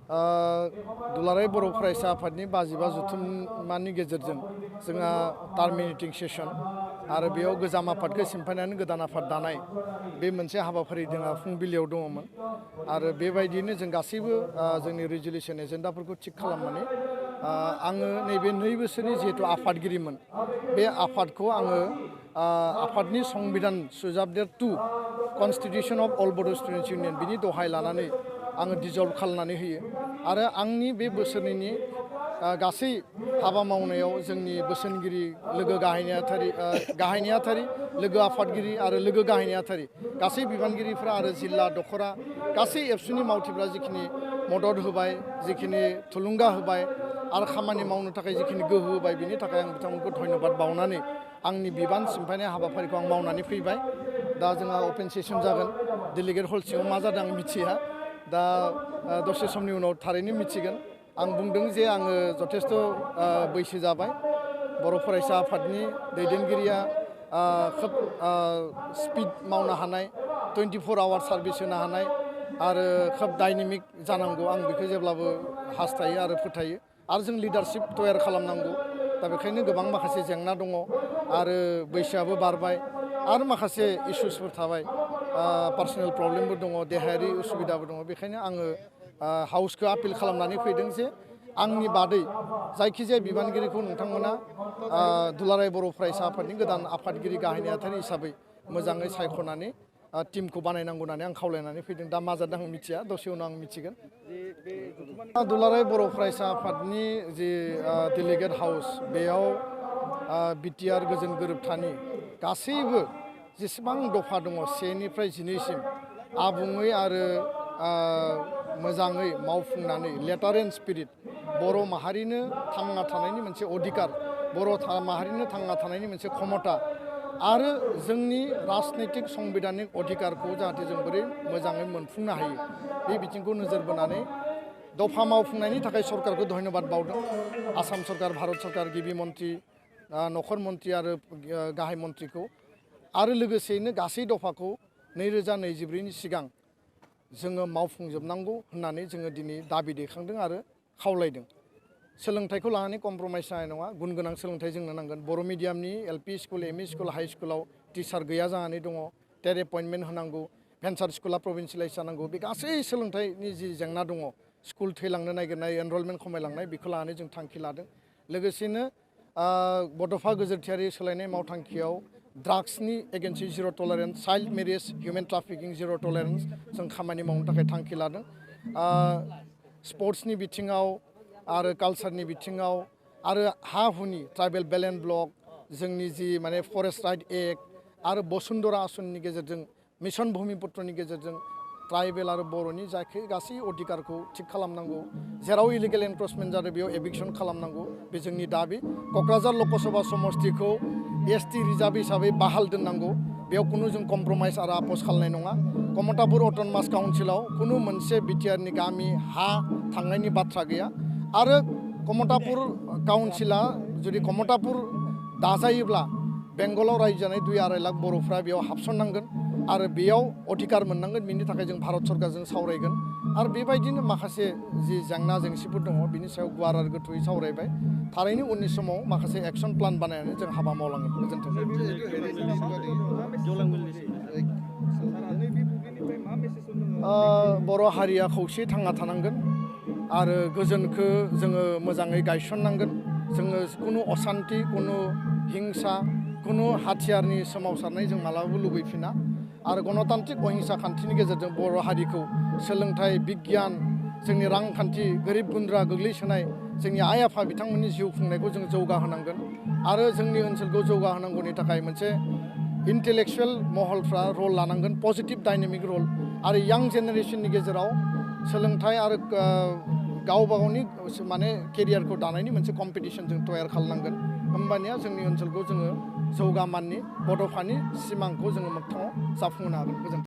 दुलाराय बर' फरायसा आफादनि 52 जथुम्मानि गेजेरजों जोंहा टार्मिनेटिं सेसन आरो बेयाव गोजाम आफादखौ सिमफायनानै गोदान आफाद दानाय बे मोनसे हाबाफारि जोंहा फुंबिलियाव दङमोन आरो बेबायदिनो जों गासैबो जोंनि रिजलिउसन एजेन्डाफोरखौ थिग खालामनानै आङो नैबे 2 बोसोरनि जिहेतु आफादगिरिमोन बे आफादखौ आङो आफादनि संबिधान सुजाबदेर 2 कन्स्टिटिउसन अफ अल बड' स्टुडेन्टस इउनियन बिनि दहाय लानानै आङो डिजल्भ खालामनानै होयो आरो आंनि बे बोसोरनैनि गासै हाबा मावनायाव जोंनि बोसोनगिरि लोगो गाहाय नेहाथारि लोगो आफादगिरि आरो लोगो गाहाय नेहाथारि गासै बिबानगिरिफ्रा आरो जिल्ला दखरा गासै एबसुनि मावथिफ्रा जिखिनि मदद होबाय जिखिनि थुलुंगा होबाय आरो खामानि मावनो थाखाय जिखिनि गोहो होबाय बिनि थाखाय आं बिथांमोनखौ धन्यबाद बावनानै आंनि बिबान सिमफायनाय हाबाफारिखौ आं मावनानै फैबाय दा जोंहा अपेन सेसन जागोन डेलिगेट हल सिङाव मा जादों आं मिथिया दा दसे समनि उनाव थारैनो मिथिगोन आं बुंदों जे आङो जथेस्थ बैसो जाबाय बर' फरायसा आफादनि दैदेनगिरिया खोब स्पिड मावनो हानाय 24 आवार सार्भिस होनो हानाय आरो खोब डाइनामिक जानांगौ आं बेखौ जेब्लाबो हास्थायो आरो फोथायो आरो जों लिडारशिप तयार खालामनांगौ दा बेखायनो गोबां माखासे जेंना दङ आरो बैसोआबो बारबाय आरो माखासे इस्युसफोर थाबाय पार्सनेल प्रब्लेमबो दङ देहायारि उसुबिदाबो दङ बेखायनो आङो हाउसखौ आपिल खालामनानै फैदों जे आंनि बादै जायखिजाया बिबानगिरिखौ नोंथांमोना दुलाराय बर' फरायसा आफादनि गोदान आफादगिरि गाहाय नेहाथारि हिसाबै मोजाङै सायख'नानै टिमखौ बानायनांगौ होननानै आं खावलायनानै फैदों दा मा जादों आं मिथिया दसे उनाव आं मिथिगोन दुलाराय बर' फरायसा आफादनि जि डेलिगेट हाउस बेयाव बिटिआर गोजोन गोरोबथानि गासैबो जेसेबां दफा दङ 1निफ्राय 12सिम आबुङै आरो मोजाङै मावफुंनानै लेटार एन्ड स्पिरिट बर' माहारिनो थांना थानायनि मोनसे अधिकार बर' माहारिनो थांना थानायनि मोनसे क्षमता आरो जोंनि राजनैतिक संबिधानिक अधिकारखौ जाहाथे जों बोरै मोजाङै मोनफुंनो हायो बे बिथिंखौ नोजोर बोनानै दफा मावफुंनायनि थाखाय सरकारखौ धन्यबाद बावदों आसाम सरकार भारत सरकार गिबि मन्त्रि नखर मन्त्रि आरो गाहाय मन्त्रिखौ आरो लोगोसेयैनो गासै दफाखौ 2024नि सिगां जोङो मावफुंजोबनांगौ होननानै जोङो दिनै दाबि दैखांदों आरो खावलायदों सोलोंथाइखौ लानानै कमप्रमाइस जानाय नङा गुन गोनां सोलोंथाइ जोंनो नांगोन बर' मिडियामनि LP school ME school high स्कुलाव टिचार गैया जानानै दङ टेट एपइन्टमेन्ट होनांगौ भेन्सार स्कुला प्रभिन्सियेलाइज जानांगौ बे गासै सोलोंथाइनि जि जेंना दङ स्कुल थैलांनो नागिरनाय एनरलमेन्ट खमायलांनाय बेखौ लानानै जों थांखि लादों लोगोसेनो बड'फा गोजोरथियारि सोलायनाय मावथांखियाव ड्राग्सनि एगेन्स्ट जिर' टलारेन्स चाइल्ड मेरिज हिउमेन ट्राफिकिं जिर' टलारेन्स जों खामानि मावनो थाखाय थांखि लादों स्पर्ट्सनि बिथिङाव आरो कालसारनि बिथिङाव आरो हा हुनि ट्राइबेल बेलेन्स ब्लक जोंनि जि माने फरेस्ट राइट एक्ट आरो बसुन्धरा आसनिनि गेजेरजों मिशन भूमिपुत्रनि गेजेरजों ट्राइबेल आरो बर'नि गासै अधिकारखौ थिग खालामनांगौ जेराव इलिगेल एनक्रचमेन्ट जादों बेयाव एभिक्सन खालामनांगौ बे जोंनि दाबि क'क्राझार लकसभा समस्तिखौ एसटि रिजार्भ हिसाबै बाहाल दोननांगौ बेयाव खुनु जों कमप्रमाइस आरो आपस खालामनाय नङा कमतापुर अट'नमास काउन्सिलाव खुनु मोनसे बिटिआरनि गामि हा थांनायनि बाथ्रा गैया आरो कमतापुर काउन्सिला जुदि कमतापुर दाजायोब्ला बेंगलाव रायजो जानाय 2-2.5 लाख बर'फ्रा बेयाव हाबसननांगोन आरो बेयाव अधिकार मोननांगोन बिनि थाखाय जों भारत सरकारजों सावरायगोन आरो बेबायदिनो माखासे जि जेंना जेंसिफोर दङ बिनि सायाव गुवार आरो गोथौयै सावरायबाय थारैनो उननि समाव माखासे एक्सन प्लान बानायनानै जों हाबा मावलांगोन गोजोन्थों बर' हारिया खौसेयै थांना थानांगोन आरो गोजोनखौ जोङो मोजाङै गायसननांगोन जोङो खुनु असान्ति खुनु हिंसा खुनु हाथियारनि सोमावसारनाय जों मालाबाबो लुबैफिना आरो गणतान्त्रिक अहिंसा खान्थिनि गेजेरजों बर' हारिखौ सोलोंथाइ बिगियान जोंनि रांखान्थि गोरिब गुन्द्रा गोग्लैसोनाय जोंनि आइ आफा बिथांमोननि जिउ खुंनायखौ जों जौगाहोनांगोन आरो जोंनि ओनसोलखौ जौगाहोनांगौनि थाखाय मोनसे इन्टेलेक्सुवेल महलफ्रा रल लानांगोन पजिटिभ डाइनामिक रल आरो यां जेनेरेसननि गेजेराव सोलोंथाइ आरो गावबा गावनि माने केरियारखौ दानायनि मोनसे कम्पिटिसन जों तयार खालामनांगोन होमबानिया जोंनि ओनसोलखौ जोङो जौगामाननि बड'फानि सिमांखौ जोङो मोगथाङाव जाफुंहोनो हागोन गोजोन्थों